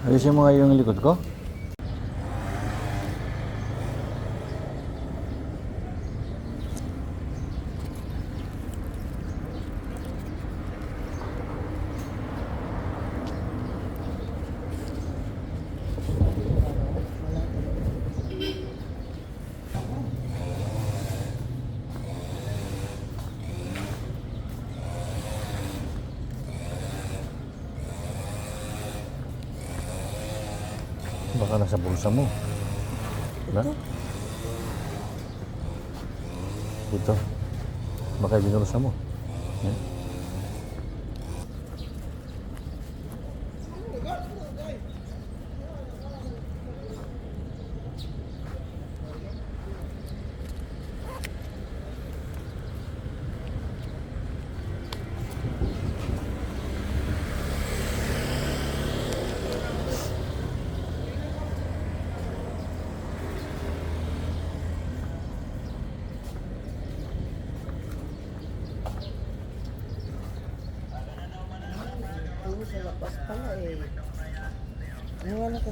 Ayusin mo nga yung likod ko. Baka nasa bulsa mo. Na? Ito. Dito. Baka binulsa mo. Yan. Ito sa labas pala eh. Ano wala ko?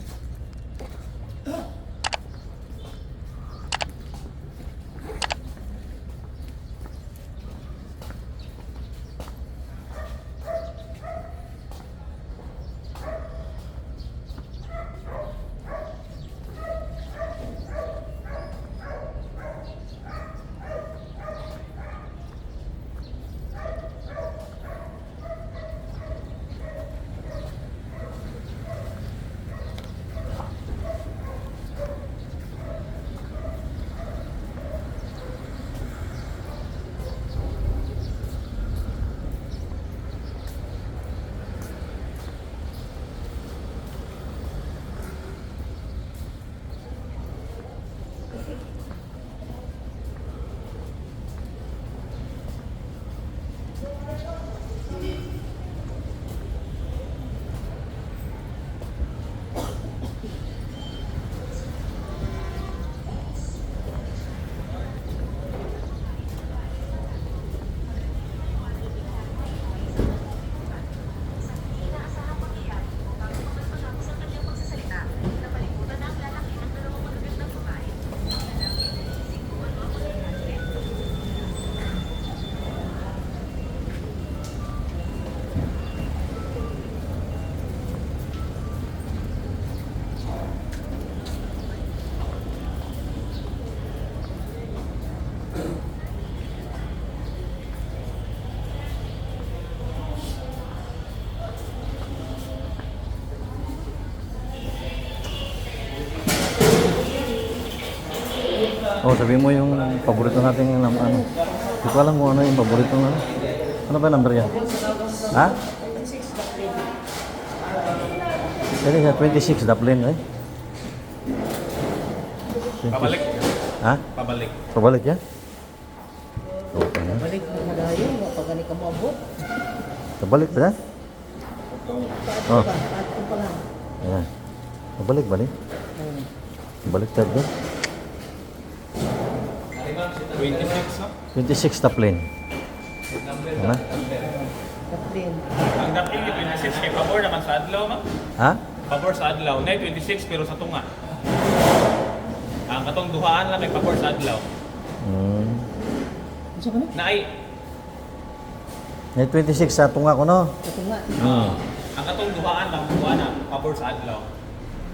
Oh, sabi mo yung paborito natin yung ano. Hindi ko alam kung ano yung paborito ng ano. Ano ba yung number yan? Ha? Pwede siya, 26 Dublin eh. 20. Pabalik. Ha? Pabalik. Pabalik yan? Okay na. Balik mo na dayon, wa pa gani ka moabot. Pabalik ba yan? Itong paadto Oh. pa, paadto pa lang. Ayan. Pabalik ba ni? Hmm. Pabalik tayo doon. 26, no? 26 Dublin. Ano? Kaplin. Ang dating ni 26 kay pabor naman sa adlaw, ma. Ha? Pabor sa adlaw. Nay 26 pero sa tunga. Ang katong duhaan lang kay pabor sa adlaw. Unsa ba na? Naay May 26 sa tunga ko, no? Ito nga. Ang katong duhaan lang duha na pabor sa adlaw.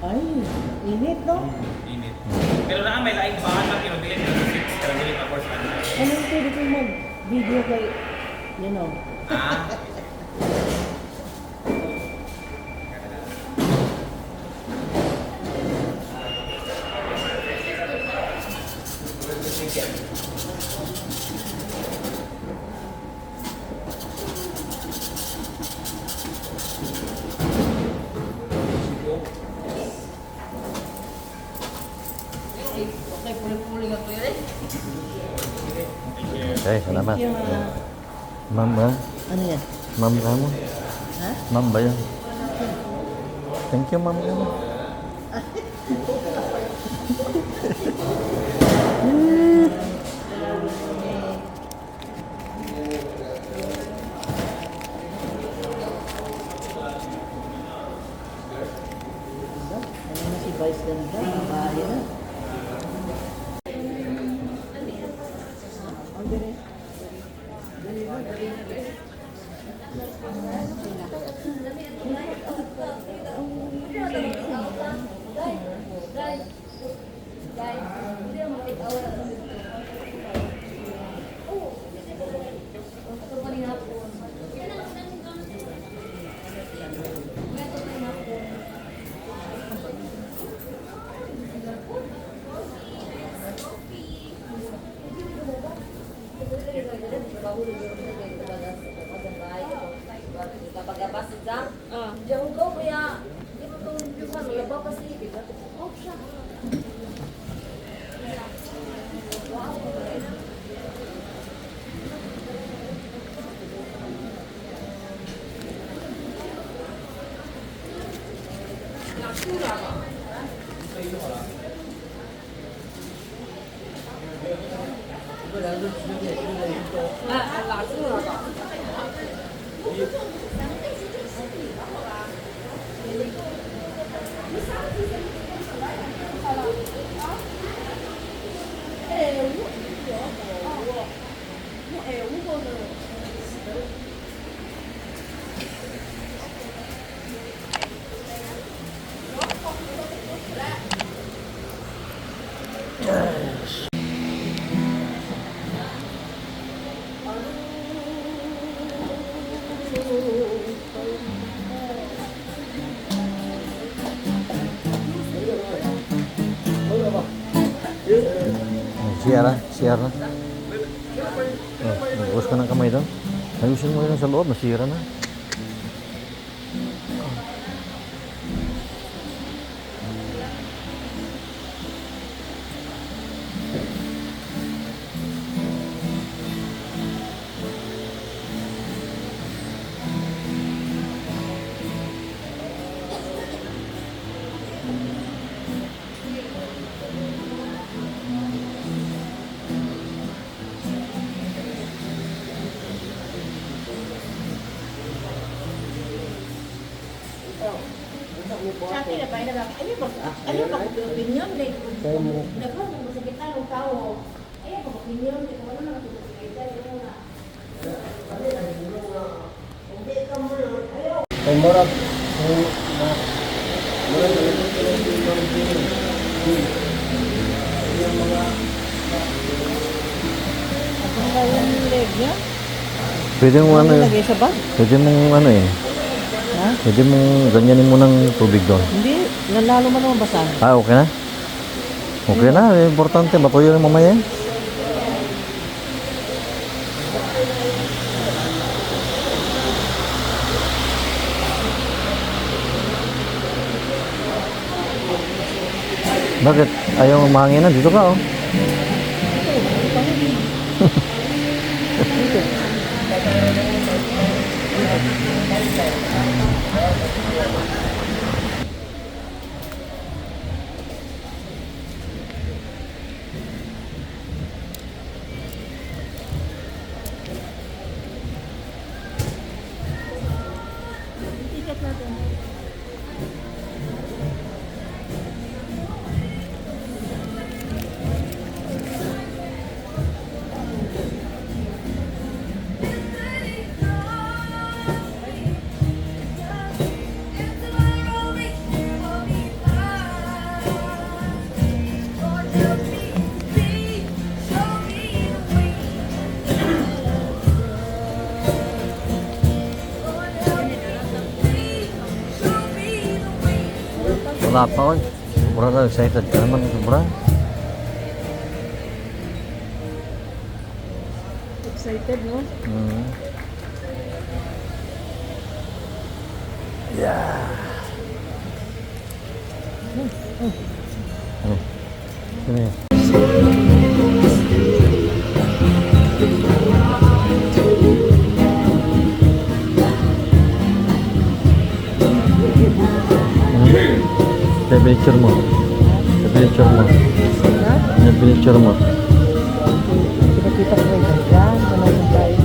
Ay, init no? Init. Pero naa may laing duhaan lang pero dili 26 pero dili pabor sa adlaw. Ano pwede kong mag-video kay, you know? Ah. Okay, puli-puli nga kuya eh. Okay, salamat. Thank you, ma. Ma'am ba? Ano yan? Ma'am ka mo? Ha? Ma'am ba yun? Thank you, ma'am. Yun. Ganda, babae na. Ang dire. CR ah, CR na. Oh, nagbuhos ka ng kamay doon. Ayusin mo yun sa loob, nasira na. Sa akin na ba, ayaw ba, ayaw ba kong opinion, like, nagkaroon mo sa kita ng tao, ayaw ba opinion, like, wala na matutulog tayo, na. Kay murag kung na murag ito yung mga Ako na yung leg niya. Pwede mong ano, Lagay sa bag. pwede mong ano eh. Ha? Pwede mong ganyanin mo ng tubig doon. Hindi, lalo man naman basa. Ah, okay na? Okay na, importante, matuyo na mamaya eh. Bakit? Ayaw mo mahanginan? Dito ka, oh. Ticket natin. Wala pa, oy. Sobra na, excited ka naman. Sobra. Excited, no? Yeah. Ano? Sino yun? Ano? Sa picture mo. Sa picture mo. Ha? Sa picture mo. Pinakita ko yung ganda. Manasan tayo.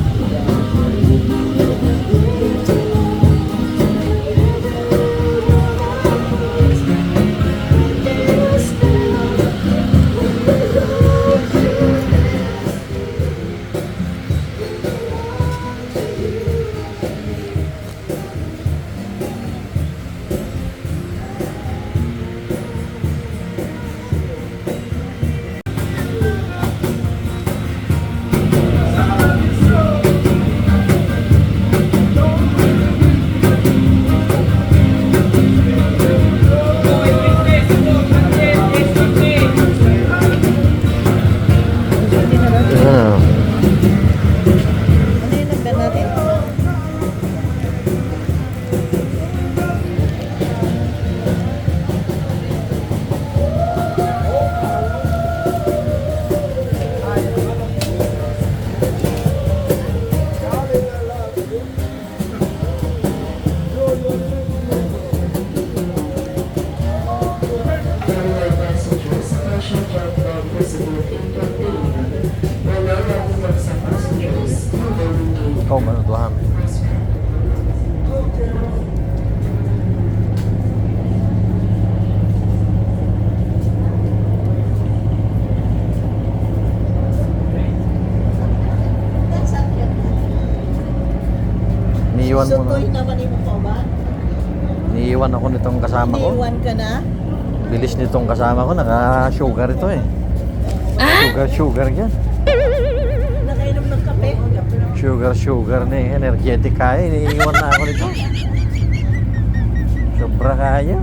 Duha. Niiwan mo na. Sutoy naman imo pa ba? Niiwan ako nitong kasama ko. Iniwan ka na? Bilis nitong kasama ko, naka-sugar ito eh. Sugar, sugar yan. Nakainom ng kape? Sugar, sugar na eh. Energetic kaya. Iniiwan na ako nito. Sobra kaya.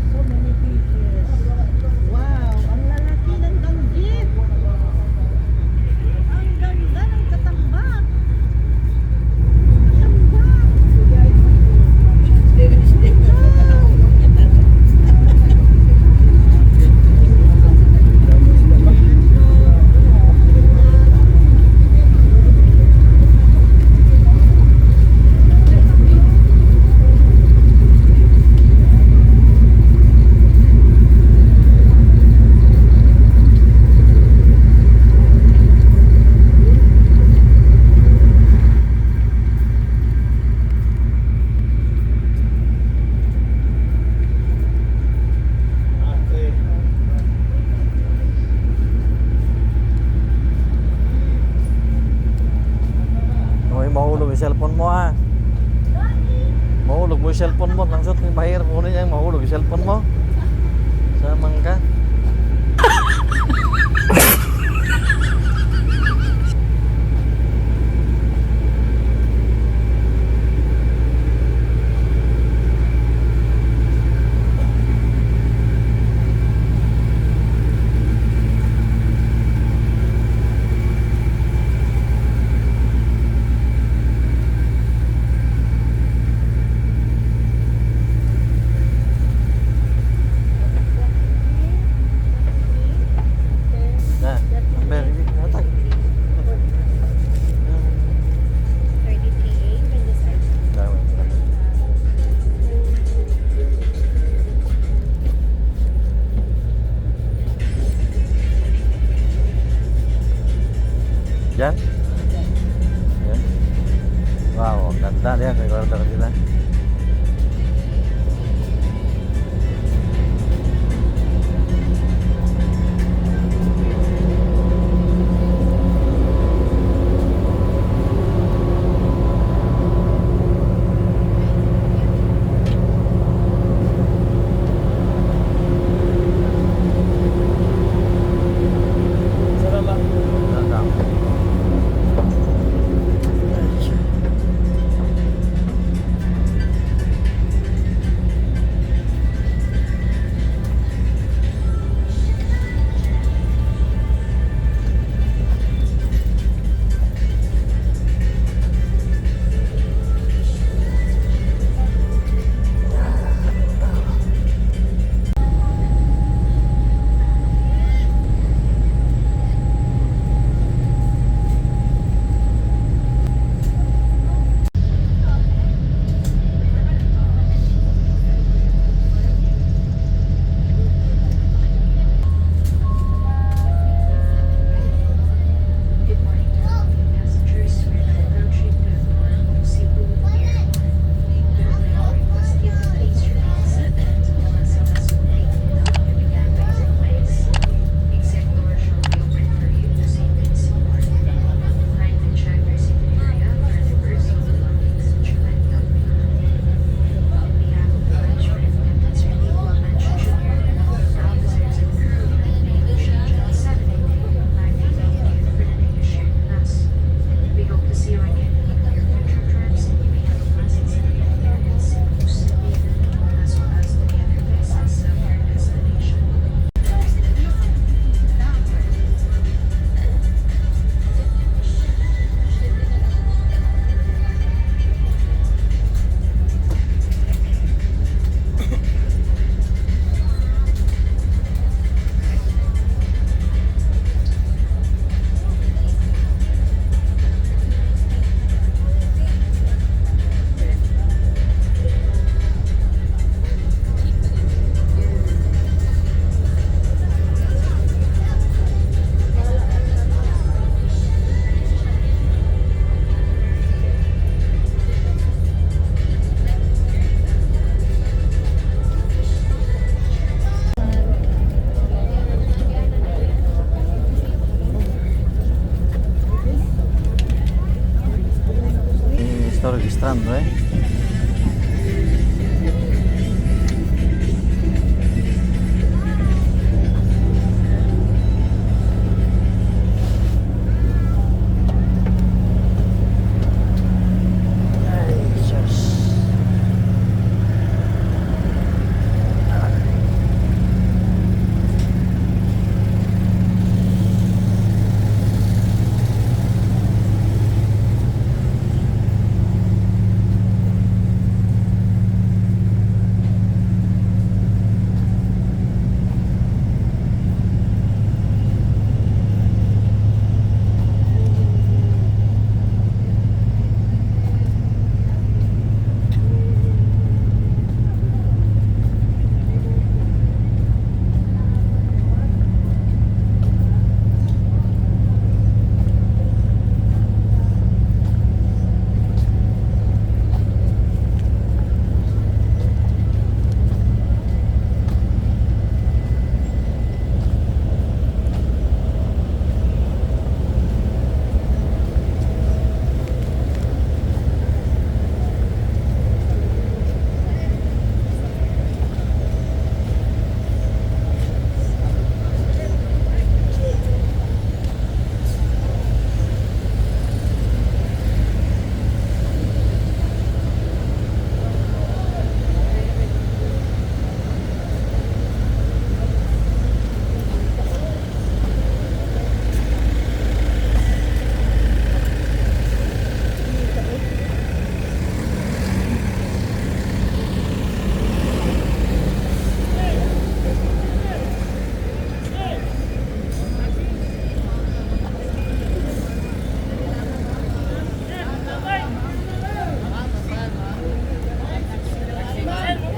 So many fishes. Wow, ang lalaki ng danggit. Ang ganda ng katambak. Katambak. Hoy, mahulog yung cellphone mo ah. Mahulog mo yung cellphone mo. Langsot ni Bahir. Kunin niya yung mahulog yung cellphone mo. Samang ka. Na, number. Hatag. 33A, when the size. Dami. Yan? Yan. Wow, ang ganda. Yan, may order sila. Salamat. Ganda. Strand, right? Ay, sus.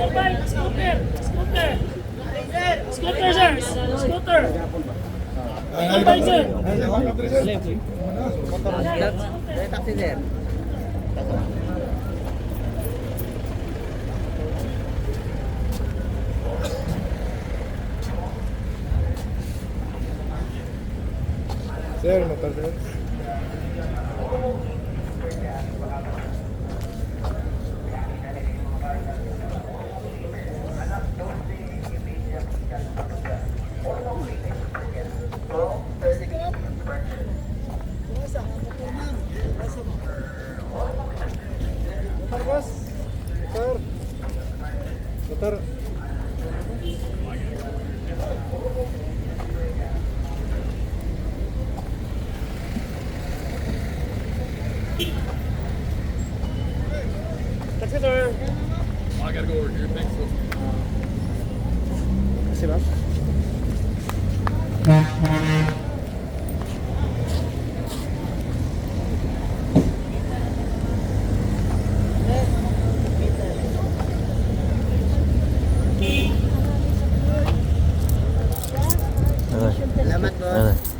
Motorbike, scooter, scooter. Scooter, sir. Scooter. Motorbike, sir. Taxi, sir. Sir, motor sir. Motor, boss. Motor. Motor. Taxi, sir. I gotta go over here. Thanks. Kasi ba? Aray. Salamat, boss. Aray.